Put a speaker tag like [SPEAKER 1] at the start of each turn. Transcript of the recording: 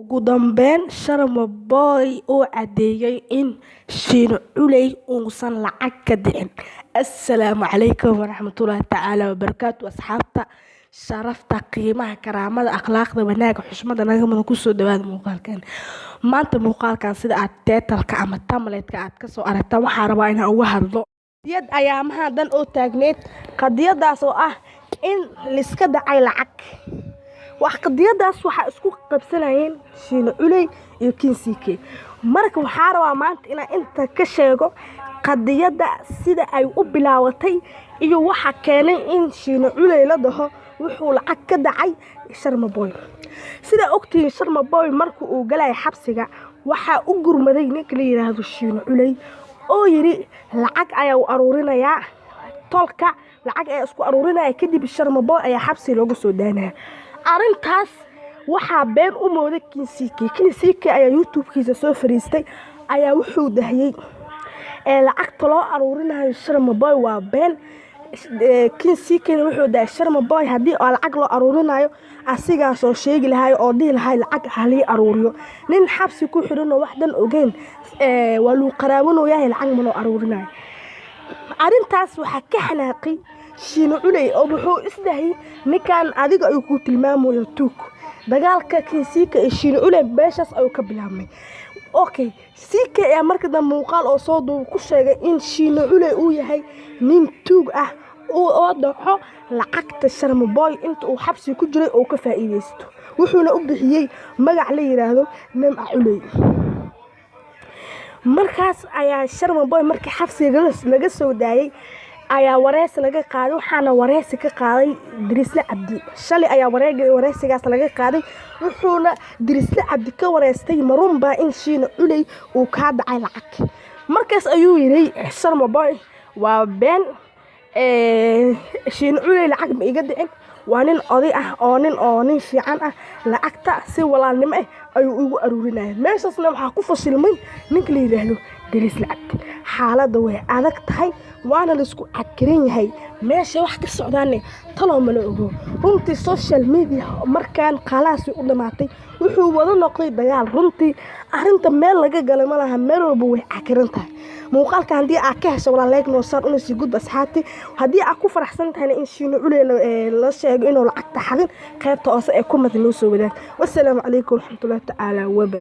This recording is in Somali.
[SPEAKER 1] Ugu dambeyn, Sharma Boy oo caddeeyay in Shiine Culey uusan lacag ka dhicin. Assalaamu calaykum waraxmatullaahi tacaala wabarakaatu. Asxaabta sharafta, qiimaha, karaamada, akhlaaqda, wanaaga, xushmada naga mudan, kusoo dhawaada muuqaalkan. Maanta muuqaalkan, sida aad title-ka ama thumbnail-ka aad kasoo aragtaan, waxaa rabaa inaan uga hadlo qadiyad ayaamaha dan oo taagneed, qadiyadaas oo ah in liska dhacay lacag. Wax qadiyadaas waxaa isku qabsanayeen Shiine Culey iyo King CK. Marka waxaa rabaa maanta inaan inta ka sheego qadiyadda sida ay u bilaabatay iyo waxa keenay in Shiine Culey la dhaho wuxuu lacag ka dhacay Sharma Boy. Sida ogtihiin, Sharma Boy marka uu galay xabsiga waxaa u gurmaday ninka la yiraahdo Shiine Culey oo yiri lacag ayaa u aruurinayaa tolka, lacag ayaa isku aruurinaya, kadib Sharma Boy ayaa xabsi looga soo daanaya. Arrintaas waxaa been u mooday King CK. King CK ayaa YouTube-kiisa soo fariistay ayaa wuxuu dahiyey ee lacagta loo aruurinayo Sharma Boy waa been. King CK wuxuu dhahay Sharma Boy haddii oo lacag loo aruurinayo asigaasoo sheegi lahay oo dhihi lahay lacag halii aruuriyo. Nin xabsi ku xiran oo wax dan ogeyn waa luu qaraabanayaa, lacag ma loo aruurinayo. Arrintaas waxaa ka xanaaqay Shiine Culey oo wuxuu isdhahay ninkan adiga ayuu ku tilmaamayo tuug. Dagaalka King CK iyo Shiine Culey meeshaas ayuu ka bilaabmay. Okay, CK ayaa marka dambe muuqaal oo soo duub ku sheegay in Shiine Culey uu yahay nin tuug ah oo dhaco lacagta Sharma Boy inta uu xabsi ku jiray oo ka faa'iideysto, wuxuuna u bixiyey magac la yiraahdo Nimca Culey. Markaas ayaa Sharma Boy markii xabsiga laga soo daayay ayaa wareysi laga qaaday, waxaana wareysi ka qaaday Dirisle Cabdi. Shalay ayaa wareysigaas laga qaaday, wuxuuna Dirisle Cabdi ka wareystay marunbaa in Shiine Culey uu kaa dhacay lacag. Markaas ayuu yidhi Sharma Boy, waa been, Shiine Culey lacag ma iga dhicin, waa nin oday ah oo nin oo nin fiican ah, lacagta si walaalnimo ah ayuu igu aruurinaya. Meeshaasna waxaa ku fashilmay ninka la yidhaahdo Dirisle Cabdi. Xaaladda way adag tahay, waana laisku cakiran yahay. Meesha wax ka socdaane taloo mala ogo. Runtii social media markaan khalaasi u dhamaatay, wuxuu wada noqday dagaal. Runtii arrinta meel laga galay ma laha, meel walba way cakiran tahay. Muuqaalka haddii aad ka hesho, walaa like noo saar una sii gudba asxaabti. Haddii aad ku faraxsan tahayna in Shiine Culey la sheego inuu lacagta xadin, qaybta hoose ee comment noo soo wadaag. Wassalaamu calaykum waraxmatullaahi tacaala waba.